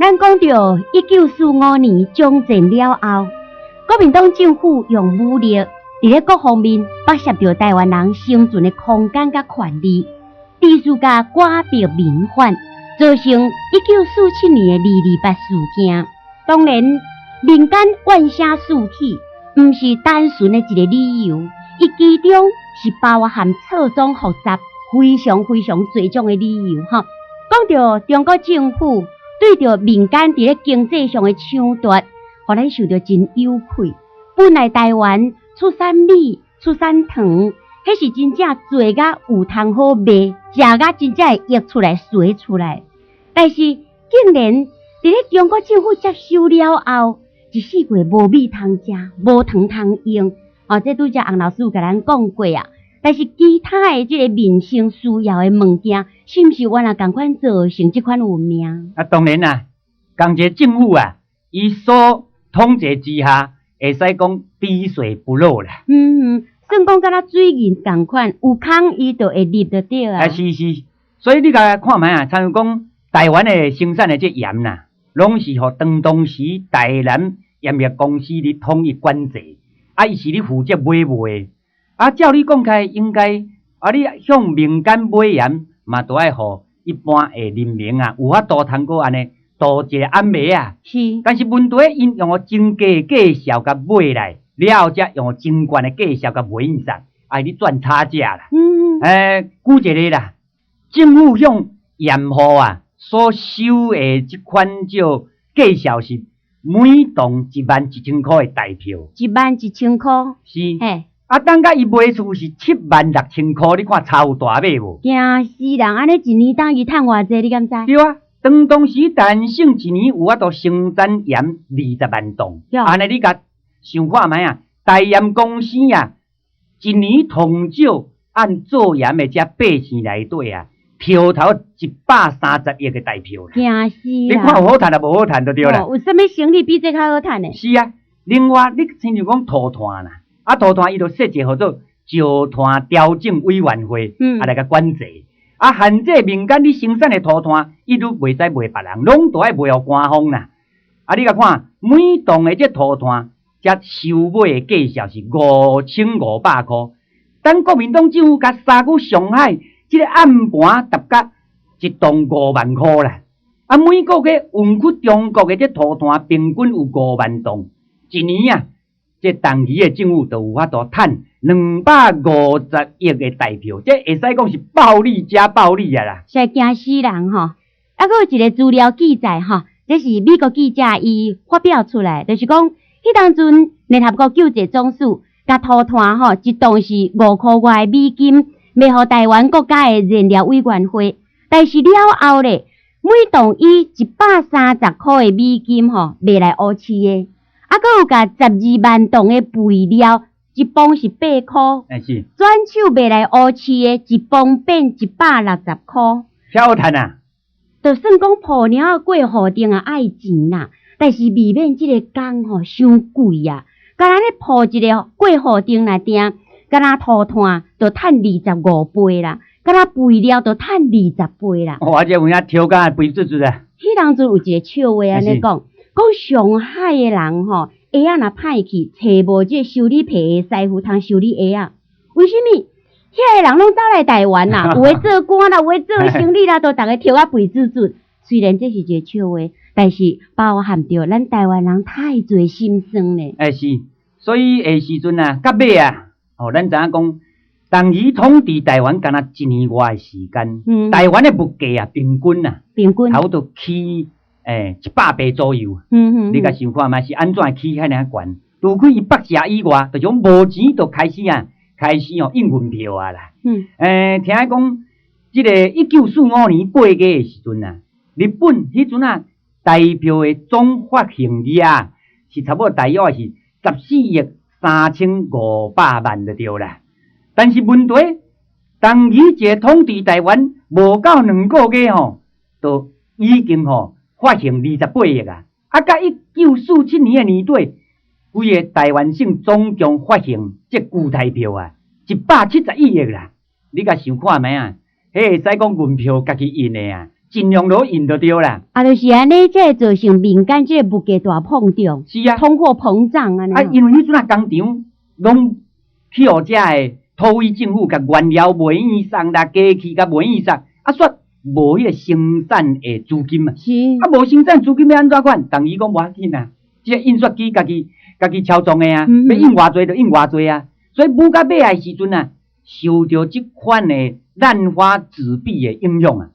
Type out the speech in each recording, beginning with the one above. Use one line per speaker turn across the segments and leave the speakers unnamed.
咱講著1945年終戰了後，國民黨政府用武力佇咧各方面剝削著臺灣人生存的空間佮權利，持續共官逼民反，造成1947年的二二八事件。當然，民間怨聲四起，毋是單純的一个理由，伊其中是包含錯綜複雜、非常非常濟種的理由。吼，講著中國政府對著民間佇咧經濟上的搶奪，予咱受著真有愧。本來臺灣出產米、出產糖，彼是真正做甲有通好賣，食甲真正會溢出來、踅出來。但是竟然佇咧中國政府接收了後，一四季無米通食，無糖通用。哦，這拄才洪老師有共咱講過啊。但是其他的這个民生需要的物件，是毋是原來仝款造成這款有名？
啊，當然啦，仝一个政府啊，伊所統治之下，會使講滴水不漏啦。
嗯，算講敢若水銀仝款，有空伊就會入就對啊。
啊，是是，所以你共看覓啊，親像講臺灣的生產的這鹽啦，攏是予當時台南鹽業公司咧統一管制，啊，伊是咧負責買賣。啊，照理講起來，應該啊，你向民間買鹽嘛，都愛予一般的人民啊，有法度通閣按呢度一个暗暝啊。但是問題，𪜶用真低價數共買來，了後才用真懸的價數共賣𪜶殺，啊，咧賺差價啦。舉一個例啦，政府向鹽戶啊所收的這款叫價數是每噸11,000箍的台票。
11,000箍。
是。
嘿。
啊，等甲伊賣出是76,000箍，你看差有大尾無？
驚死人！按呢一年等於趁偌濟，你敢知？
對啊，當時台灣省一年有法度生產鹽20萬噸，按呢你共想看覓啊？台鹽公司啊，一年通少按做鹽的這百姓內底啊，抽頭130億的台票啦。
驚死
你看有好趁抑無好趁就對啦。
有啥物生意比這較好趁的？
是啊，另外你親像講塗炭啦。啊，塗炭伊就設一個號做石炭調整委員會，啊來共管制。啊，限制民間你生產的塗炭，伊都袂使賣別人，攏都愛賣予官方啦。啊，你共看每噸的這塗炭，才收買的價數是5500箍。等國民黨政府共沙去上海，這个暗盤疊甲一噸5萬箍啦。啊，每個月運去中國的這塗炭平均有5萬噸，一年啊。這當時的政府就有法度趁250億的台票，這會使講是暴利加暴利啊啦！
實在驚死人吼！啊，閣有一个資料記載吼，這是美國記者伊發表出來，就是講，彼當陣聯合國救濟總署共塗炭吼，一噸是5箍外美金，賣予臺灣國家的燃料委員會，但是了後咧，每噸以130箍的美金吼賣來烏市的。啊，閣有共12萬噸的肥料，一磅是8箍，轉手賣來烏市的，一磅變160箍。
遐好趁啊！
就算講捕貓仔過雨頂啊愛錢啦，但是未免這个工吼傷貴啊。敢若咧鋪一个過雨頂來定，敢若塗炭就趁25倍啦，敢若肥料就趁20倍啦。
哇，這有影抽甲肥嘟嘟啊！
彼當陣有一个笑話按呢講。講上海的人吼，鞋仔若歹去，揣無這修理皮的師傅通修理鞋仔。為啥物？遐个人攏走來臺灣啦，有的做官啦，有的做生意啦，都逐个抽甲肥滋滋。雖然這是一个笑話，但是包含著咱臺灣人太濟心酸咧。
欸，是，所以彼時陣啊，到尾啊，哦，咱知影講，當時統治臺灣敢若一年外的時間，臺灣的物價啊，平均啊，
平均
差不多起100倍左右。你共想看覓是按怎起遐爾懸？除開伊北食以外，就是講無錢就開始啊，開始哦印銀票啊啦。聽講，這个1945年8月的時陣啊，日本彼陣啊，台票的總發行額是差不多大約是14億3500萬就對啦。但是問題，當時一個統治臺灣無夠2個月吼，就已經吼發行28億啊！啊，佮1947年的年底，規个臺灣省總共發行這舊台票啊，171億啦！你共想看覓啊？彼會使講銀票家己印的啊，盡量囉印就對啦。
啊，就是按呢，才會造成民間這个物價大膨脹，通貨膨脹按呢。
啊，因為彼陣啊工廠攏去予遮个土匪政府共原料賣予送啦，機器共賣予送，啊，煞無彼个生產的資金啊。啊，無生產資金欲按怎款？等於講無要緊啊，這个印刷機家己家己操縱的啊，欲印偌濟就印偌濟啊。所以舞到尾仔的時陣啊，受著這款的濫發紙幣的影響啊，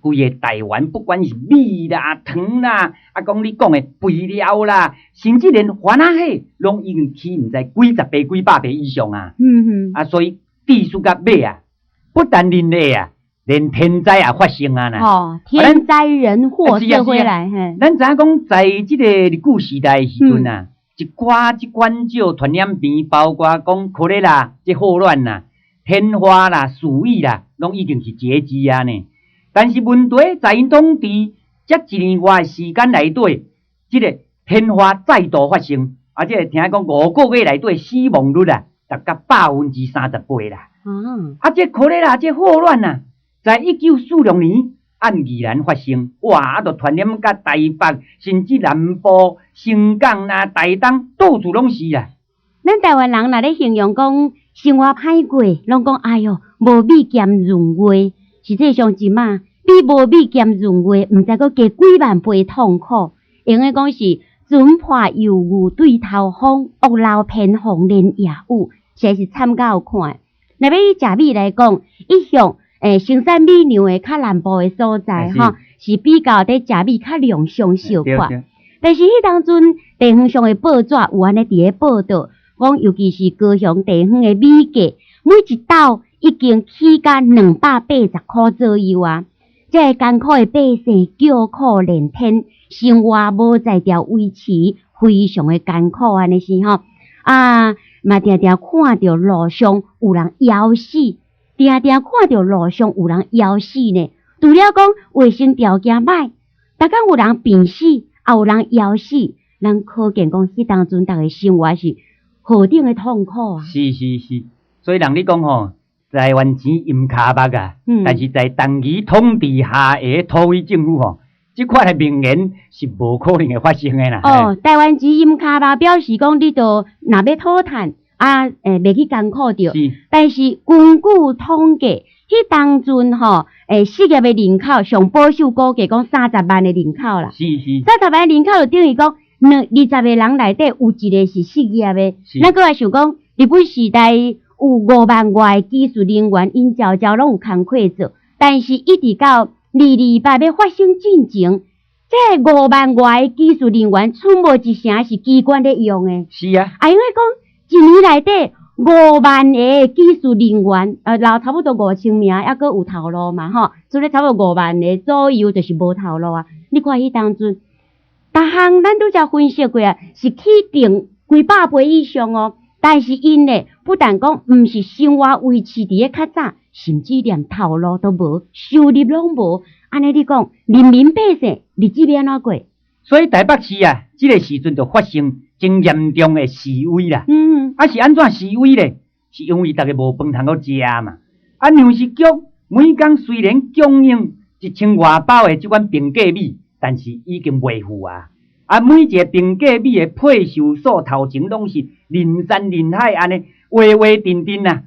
規个台灣不管是米啦、糖啦，啊講你講的肥料啦，甚至連番仔蟹，攏已經起毋知幾十倍、幾百倍以上啊！啊，所以致使到尾啊，不但人禍啊，連天災也發生啊啦！
哦，天災人禍社會來，嘿。
咱知影講，在這個日據時代的時陣啊，一寡這款少傳染病，包括講科勒拉、這霍亂啦、天花啦、鼠疫啦，攏已經是絕跡啊呢。但是問題在𪜶統治這一年外時間內底，這個天花再度發生，而且聽講5個月內底死亡率啊，達到38%啦。啊，這科勒拉這霍亂啊，在1946年按宜蘭發生，哇！啊，就傳染到台北，甚至南部、新港啦、台東，到處攏是啊。
咱台灣人若咧形容講生活歹過，攏講哎喲，無米兼閏月。實際上這馬比無米兼閏月，毋知閣加幾萬倍痛苦。用的講是船破猶豫對頭風，屋漏偏逢連夜雨，實在是慘甲有看。若欲以食米來講，一向生產米糧的較南部的所在吼，是比較佇食米較量上小可。但是彼當陣地方上的報紙有按呢佇咧報導，講尤其是高雄地方的米價，每一斗已經起價280箍左右啊！這个艱苦的百姓叫苦連天，生活無才調維持，非常的艱苦按呢是吼啊！嘛定定看著路上有人枵死，定定看著路上有人枵死呢。除了講衛生條件歹，逐工有人病死，也有人枵死，咱可見講彼當陣逐家生活是何等的痛苦啊！
是是是，所以人咧講吼，台灣錢淹跤目啊，但是在長期統治下的土匪政府吼，這款的名言是無可能會發生的啦。
哦，台灣錢淹跤目，表示講你都若欲討趁啊，袂去艱苦著。但是根據統計，彼當陣吼，失業的人口上保守估計講30萬的人口啦。30萬人口就等於講，20個人內底有一個是失業的。咱閣來想講，日本時代有5萬外技術人員，𪜶朝朝攏有工課做，但是一直到228欲發生戰爭，這5萬外技術人員，賰無一成是機關咧用的。啊，因為講一年內底5萬个技術人員，留差不多5000名，猶閣有頭路嘛，吼，所以差不多5萬个左右就是無頭路啊。你看彼當陣，逐項咱拄才分析過啊，是起定幾百倍以上哦。但是𪜶咧，不但講毋是生活維持佇咧較早，甚至連頭路都無，收入攏無。按呢你講，人民百姓日子欲按怎過？
所以台北市啊，這个時陣就發生真嚴重的示威啦。啊是按怎示威咧？是因為逐家無飯通好食嘛。啊糧食局每工雖然供應一千外包的這款平價米，但是已經袂赴啊。啊，每一个平價米的配售所頭前攏是人山人海，按呢圍圍陣陣啊。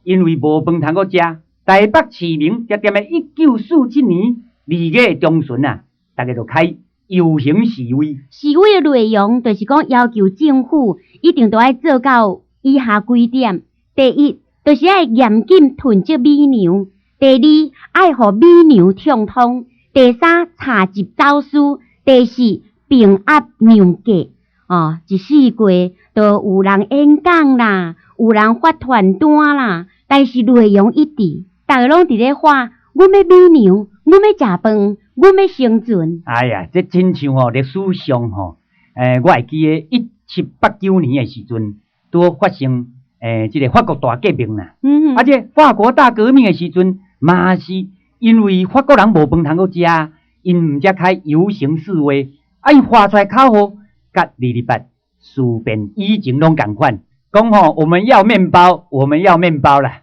因為無飯通好食，台北市民踮踮咧1947年2月中旬啊，逐家就開遊行示威。
示威的內容就是講要求政府一定都愛做到以下幾點：第一，就是愛嚴禁囤積米糧；第二，愛予米糧暢通；第三，查緝走私；第四，平壓糧價。哦，一四季都有人演講啦，有人發傳單啦，但是內容一致，逐家攏佇咧喊：阮欲米糧，阮欲食飯，阮欲生存。
哎呀，這親像吼歷史上吼，我會記得1789年的時陣，拄好發生這个法國大革命啦。啊，這法國大革命的時陣，嘛是因為法國人無飯通好食，𪜶毋才開遊行示威，啊，𪜶發出來口號，佮228事變以前攏仝款，講吼我們要麵包，我們要麵包啦。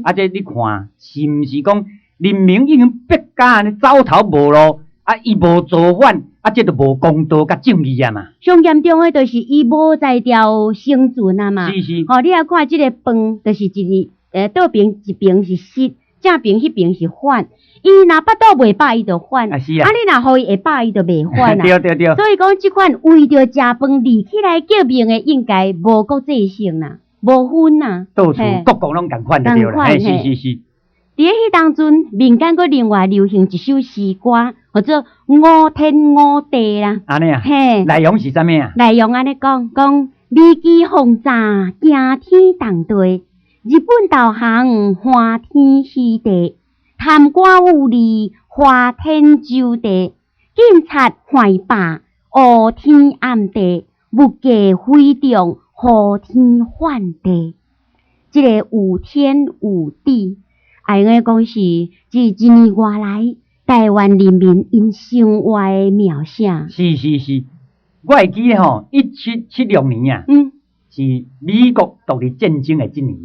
啊，這你看是毋是講人民已經逼敢按呢走投無路，啊，伊無造反，啊，這就無公道佮正義啊嘛。
上嚴重的就是伊無才調生存啊嘛。
是是。
吼，你來看這个飯，就是一倒爿一爿是食，正爿彼爿是反。伊若腹肚袂飽，伊就反。
啊是啊。
啊，你若予伊會飽，伊就袂反啊。
對對對。
所以講，這款為著食飯而起來革命的，應該無國際性啦，無分啦。
到處各國攏仝款就對啦。嘿，是是是。
佇咧彼當陣，民間閣另外流行一首詩歌，號做五天五地啦。
按呢啊？
嘿。
內容是啥物啊？
內容按呢講，講美機轟炸驚天動地，日本投降歡天喜地，貪官污吏花天酒地，警察壞霸烏天暗地，物價飛漲呼天喚地。這个五天五地，會用講是這一年外來台灣人民𪜶生活的描寫。
是是是，我會記得吼，1776年啊，是美國獨立戰爭的這年。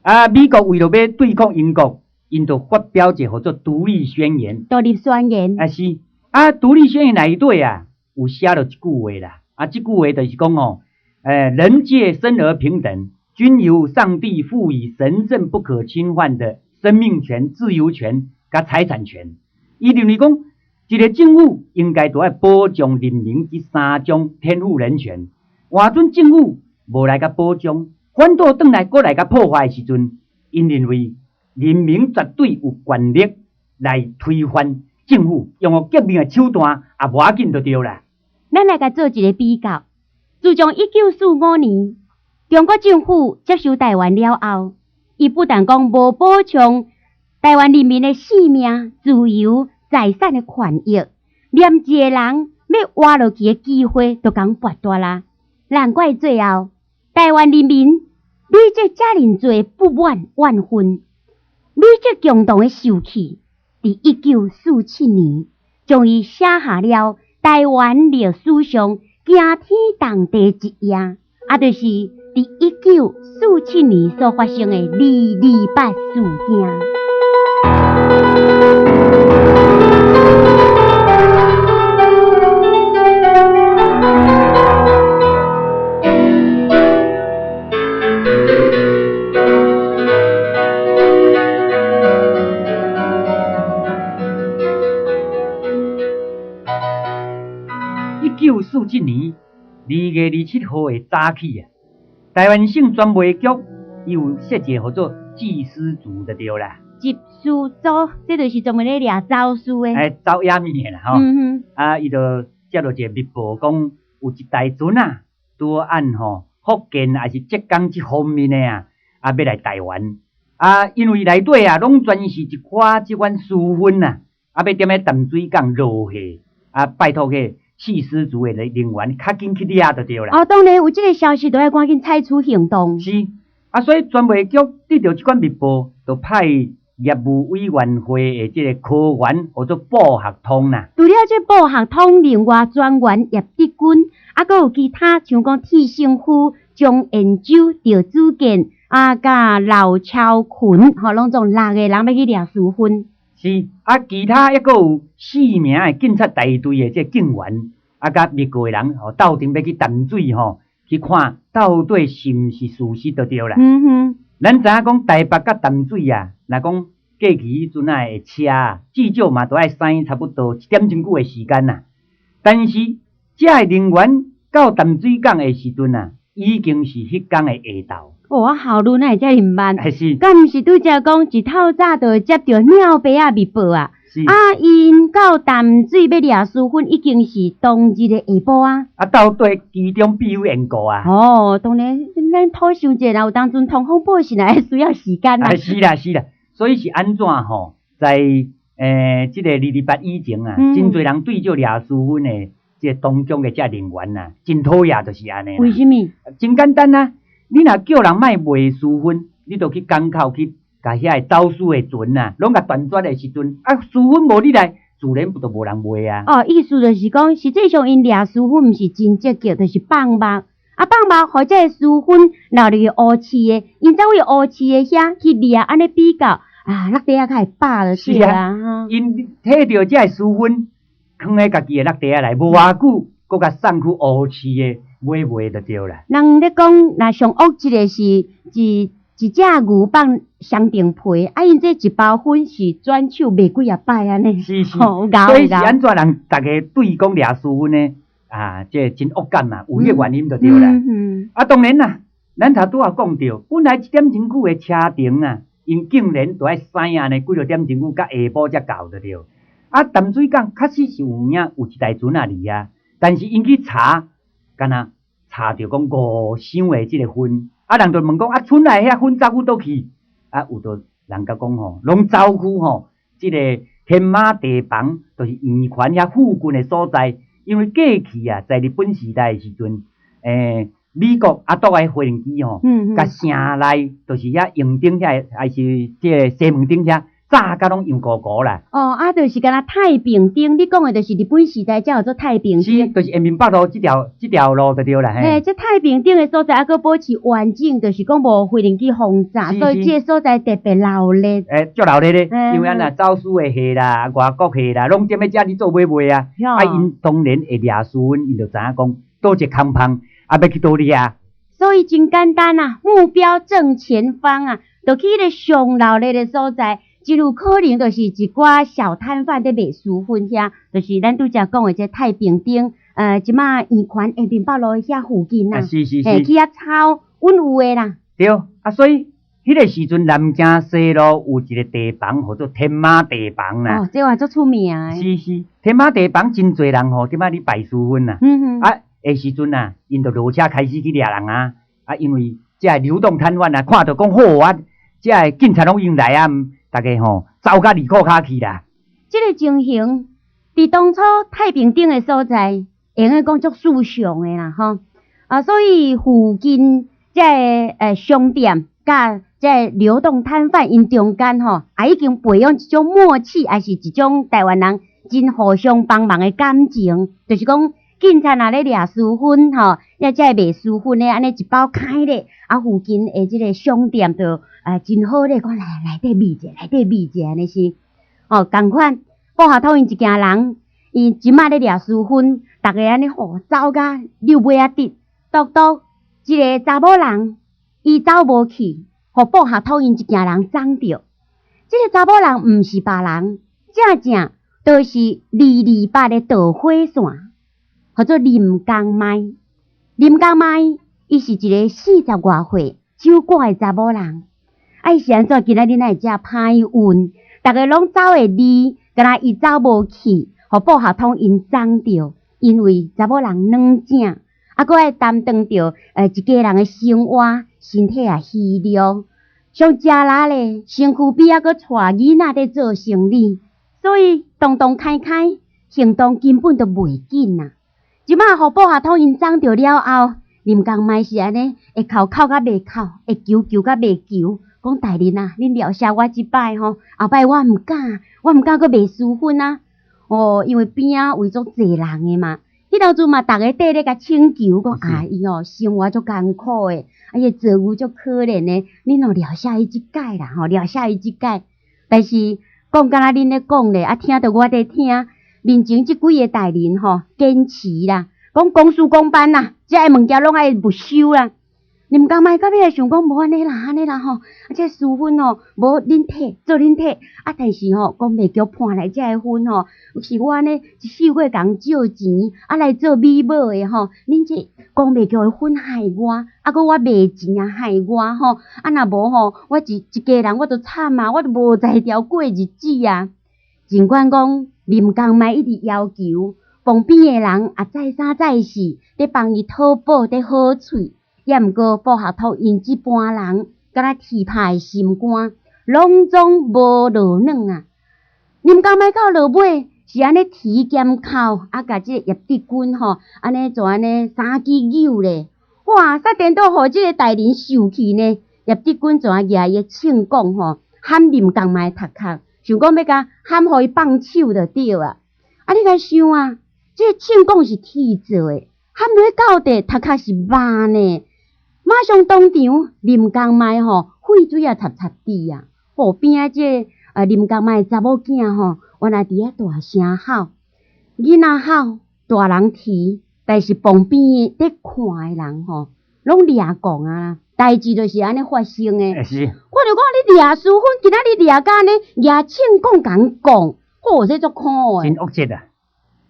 啊，美國為著欲對抗英國，𪜶就發表一个號做獨立宣言。
獨立宣言。
啊是，啊獨立宣言內底啊，有寫著一句話啦。啊，這句話就是講吼，人皆生而平等，均由上帝賦予神聖不可侵犯的生命權、自由權佮財產權。伊認為講，一个政府應該著愛保障人民這三種天賦人權。換準政府無來共保障，反倒轉來閣來共破壞的時陣，𪜶認為人民絕對有權力來推翻政府，用革命的手段也無要緊就對啦。
咱來共做一个比較，自從1945年，中國政府接收台灣了後，伊不但講無保障台灣人民的性命、自由、財產的權益，連一个人欲活落去的機會都共剝奪啦。難怪最後台灣人民累積遮爾濟不滿怨恨，累積共同的受氣，佇1947年，終於寫下了台灣歷史上驚天動地一頁，啊，就是佇1947年所發生的二二八事件。
1947年2月27號的早起啊，台灣省傳媒局伊有設一个號做緝私組就對啦。
緝私組，這就是專門咧掠走私的。
哎，走野物的啦吼。啊，伊就接著一个密報，講有一台船啊，拄按吼福建抑是浙江這方面的啊，啊，欲來台灣。啊，因為內底啊，攏全是一寡這款私分啊，啊，欲踮咧淡水港落貨，啊，拜託彼緝私組的人員較緊去掠就對啦。
哦，當然有這个消息，就愛趕緊採取行動。
是，啊，所以傳媒局得著這款密報，就派業務委員會的這个科員，號做布學通啦。
除了這布學通，另外專員葉德軍，啊，閣有其他像講鐵勝夫、張延洲、趙子健，啊，佮劉超群，吼，攏總六个人欲去掠私分。
是，啊，其他猶閣有四名的警察大隊的這警員，啊，佮密告的人吼，鬥陣欲去淡水吼，去看到底是毋是事實就對啦。咱知影講台北佮淡水啊，若講過去彼陣仔的車啊，至少嘛都愛駛差不多一點鐘久的時間啦。但是，這个人員到淡水港的時陣啊，已經是彼工的下晝。
哦，效率哪會遮爾慢？
欸，是。
敢毋是拄才講一透早就接著鳥爸仔密報啊？
是。
啊，𪜶到淡水欲掠私分，已經是當日的下晡啊。
啊，到底其中必有緣故啊。
哦，當然，咱土想者，若有當陣通風報信來需要時間啊。
啊，是啦，是啦，所以是按怎吼，在這个二二八以前啊，真濟人對這掠私分的這个當中的這人員啊，真討厭就是按呢。
為啥物？
真簡單啊，你若叫人莫賣私分，你就去港口去共遐个走私的船啊，攏共斷絕的時陣，啊，私分無你來，自然就無人賣啊。
哦，意思就是講，實際上𪜶掠私分毋是真積極，就是放目，啊放目，予這个私分流入去烏市的，𪜶走去烏市的遐去掠，按呢比較，啊，落袋仔較會飽就對啊。
𪜶提著這个私分，囥佇家己的落袋仔內，無偌久，閣共送去烏市的買賣就對啦。
人咧講，若上惡一个是一一隻牛放雙重皮，啊，𪜶這一包粉是轉手賣幾仔擺按呢？
是是，所以是按怎人逐家對講掠私分呢？啊，這真惡感嘛，有彼個原因就對啦。啊，當然啦，咱頭拄仔講著，本來一點鐘久的車程啊，𪜶竟然都愛駛按呢幾落點鐘久，到下晡才到就對。啊，淡水港確實是有影有一台船仔離啊，但是𪜶去查，敢若查著講五箱的這个粉，啊，人就問講啊，村內遐粉走去佗去？啊，有著人共講吼，攏走去吼，這个天馬地房，就是圓環遐附近的所在。因為過去啊，在日本時代的時陣，美國啊，倒來飛行機吼，共城內就是遐榮町遐，還是這个西門町遐，炸甲攏油糊糊啦。
哦，啊，就是敢若太平町，你講的就是日本時代才叫做太平町。
是，就是延平北路這條路就對啦。
嘿，這太平町的所在，猶閣保持完整，就是講無飛行機轟炸，所以這個所在特別鬧熱。
欸，足鬧熱咧，因為按怎走私的貨啦、外國貨啦，攏踮咧遮咧做買賣啊。啊，𪜶當然會掠私分，𪜶就知影講佗一個空芳，啊，欲去佗掠。
所以真簡單啊，目標正前方啊，就去彼个上鬧熱的所在。真有可能就是一寡小攤販佇賣私粉遐，就是咱拄才講的這太平町，這馬圓環延平北路遐附近啊，
是是是，
去遐抄，穩有的啦。
對，啊，所以彼个時陣南京西路有一个地房，號做天馬地房啦。
哦，這嘛足出名的。
是是，天馬地房真濟人吼，這擺咧擺私粉啦。啊，彼時陣啊，𪜶就落車開始去掠人啊，啊，因為這个流動攤販啊，看著講好啊，這个警察攏已經來啊。逐家吼走到二庫跤去啦。
這个情形，佇當初太平町的所在，會用講足時尚的啦吼。啊，所以附近這个商店佮這个流動攤販𪜶中間吼，也已經培養一種默契，抑是一種台灣人真互相幫忙的感情。就是講，警察若咧掠私分吼，抑這个賣私分的按呢一包開咧，啊，附近的這个商店就真好咧，講來內底覓者，內底覓者按呢是，哦，仝款，布下托𪜶一行人，伊這馬咧掠私分，逐家按呢吼走甲溜尾仔直，獨獨一个查某人，伊走無去，予布下托𪜶一行人摠著。這个查某人毋是別人，正正就是228的導火線，號做林江邁。林江邁，伊是一个四十外歲守寡的查某人。啊！伊是按怎？今仔日哪會遮歹運？逐家攏走會離，敢若伊走無去，予布合通𪜶摠著。因為查某人軟正，啊，閣愛擔當著一家人的生活，身體也虛弱，上食力咧，身軀邊仔閣帶囡仔佇做生理，所以動動開開，行動根本就袂緊啊！這馬予布合通𪜶摠著了後，林江邁是按呢，會哭哭甲袂哭，會求求甲袂求。講大人啊，恁饒赦我這擺吼，後擺我毋敢，我毋敢閣賣私粉啊！哦，因為邊仔圍足濟人的嘛，彼當陣嘛，逐家綴咧共請求，講啊，伊哦生活足艱苦的，啊伊遭遇足可憐的，恁哦饒赦伊這擺啦吼，饒赦伊這擺。但是講敢若恁咧講咧，啊聽著我佇聽，面前這幾个大人吼堅持啦，講公事公辦啦，這个物件攏愛沒收啦。林江邁到尾想講無按呢啦，按呢啦吼，啊這私粉吼無恁提做恁提，啊但是吼公賣局判來這个粉吼，是我按呢一世過共借錢啊來做米母的吼，恁這公賣局的粉害我，啊閣我賣錢也害我吼，啊若無吼，我一一家人我都慘啊，我都無才調過日子啊。儘管講林江邁一直要求，旁邊的人也再三再四佇幫伊討寶，佇好喙。抑毋過布合托𪜶這班人，敢若鐵拍的心肝，攏總無落軟啊！林江邁到落尾是按呢提劍釦，啊，共這個葉德軍吼，按呢做按呢三支扭咧，哇！煞顛倒予這個大人受氣呢。葉德軍怎啊舉伊的銃管吼，含林江邁頭殼，想講欲共含予伊放手就對啊！啊，你共想啊，這個銃管是鐵做的，含落到底頭殼是肉呢。馬上當場，林江邁吼，血水也潲潲滴啊！吼，邊仔這個林江邁查某囝吼，原來佇遐大聲吼，囡仔吼，大人啼，但是旁邊的佇看的人吼，攏掠狂啊！代誌就是按呢發生的。
是。
我就講你掠私分，今仔日掠甲按呢，掠銃講共講，吼，這足可惡的。
真惡質啊！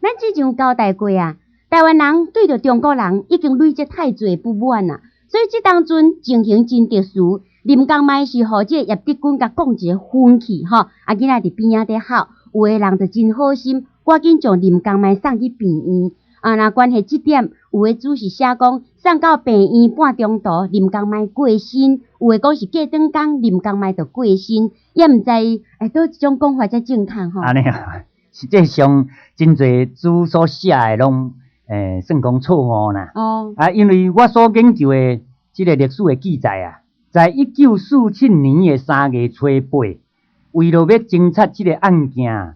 咱之前有交代過啊，台灣人對著中國人已經累積太濟不滿啦，所以這當陣情形真特殊。林江邁是予這個葉德軍共講一個分去吼，啊囡仔佇邊仔佇哭，有的人就真好心，趕緊將林江邁送去病院。啊，若關係這點，有的註是寫講送到病院半中途，林江邁過身；有的講是過轉工，林江邁就過身，也毋知欸，佗一種講法才正確吼。
按呢啊，實際上真濟書所寫的攏算講錯誤啦。啊，因為我所研究的這個歷史的記載啊，在1947年的3月初8，為了欲偵查這個案件，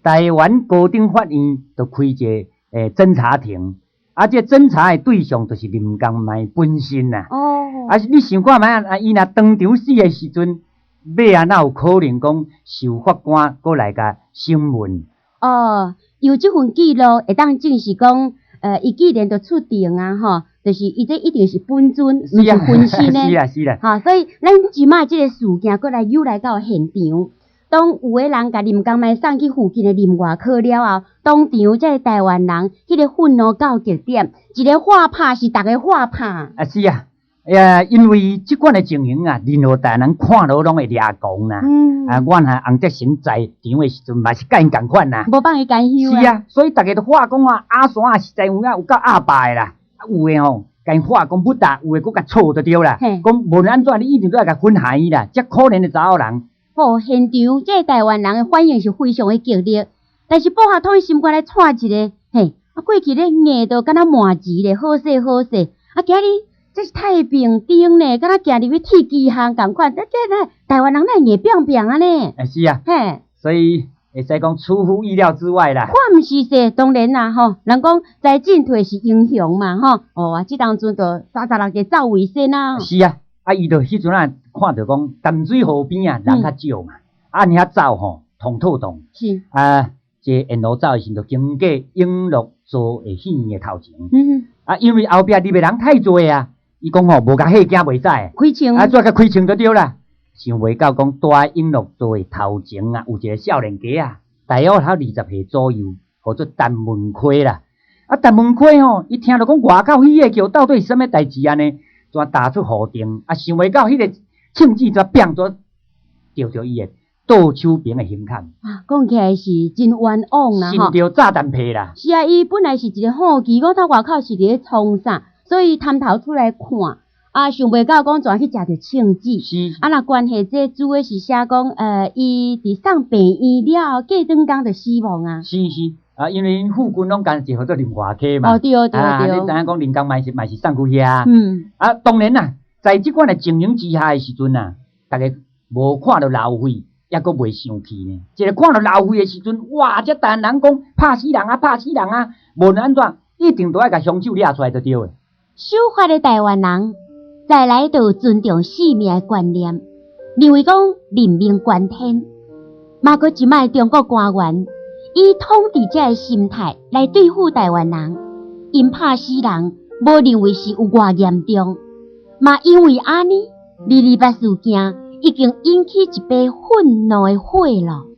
台灣高等法院就開一個偵查庭，啊，這偵查的對象就是林江邁本身啦。啊，你想看覓啊？伊若當場死的時陣，欲按怎有可能講受法官閣來共審問？
哦，有這份記錄會當證實講，伊既然都出庭啊，吼，就是伊這一定是本尊，毋是分身的。
是啊，是啦。
吼，所以咱這擺這個事件，閣來又來到現場。當有的人共林江邁送去附近的林外科了後，當場這個台灣人，彼個憤怒到極點，一个喝拍是逐家喝拍。
啊是啊，呀，因為這款的情形啊，任何台灣人看著攏會掠狂啦。啊，阮和洪哲神在場的時陣嘛是佮𪜶仝款啦。
無放伊甘休。
是啊，所以逐家都話講啊，阿山啊，實在有影有夠鴨霸的啦。啊，有的吼，共𪜶話講不打，有的閣共錯就對啦。講無論按怎，你一定都愛共粉害伊啦。遮可憐的查某人。
吼，現場這個台灣人的反應是非常的激烈，但是布下統一心肝來掣一个，嘿，啊過去咧硬到敢若麻糍咧，好勢好勢，啊今日這是太平燈呢，敢若行入去鐵機巷仝款，啊這台灣人哪會硬拚拚按呢？
欸，是啊，所以會使講出乎意料之外啦。
看毋是勢，當然啦吼，人講在進退是英雄嘛吼，哦啊，這當陣就36計走為先啊。
是啊。啊，伊就彼陣啊，看著講淡水河邊啊，人較少嘛，按呢遐走吼，通透動。啊，這沿路走的時陣，就經過永樂座的戲院的頭前。啊，因為後壁入的人太濟啊，伊講吼，無共嚇驚袂使。
開槍。
啊，煞共開槍就對啦。想袂到講，蹛永樂座的頭前啊，有一個少年家啊，大約才20歲左右，號做陳文奎啦。啊，陳文奎吼，伊聽著講外口彼个叫，到底是啥物代誌按呢？煞踏出雨頂，啊，想袂到彼个槍子煞變做著著伊的倒手邊的胸坎。
啊，講起來是真冤枉啦吼！
擤著炸彈皮啦。
是啊，伊本來是一個好奇，講佇外口是佇咧創啥，所以探頭出來看，啊，想袂到講怎去食著槍子。啊，若關係這主要是寫講，伊佇送病院了後，過轉工就死亡啊。
是是。啊，因為𪜶附近攏敢是號做林外溪嘛。
哦，對對對。
啊，你知影講林江邁是嘛是送去遐。啊，當然啦，在這款的情形之下的時陣啊，逐家無看著流血，猶閣袂生氣呢。一个看著流血的時陣，哇！這台灣人講拍死人啊，拍死人啊！無論按怎，一定都愛共兇手掠出來就對的。
守法的台灣人，在來就有尊重生命的觀念，認為講人命關天。嘛閣這擺中國官員以統治者的心態來對付台灣人，𪜶拍死人，無認為是有偌嚴重，嘛因為按呢，二二八事件已經引起一把憤怒的火囉。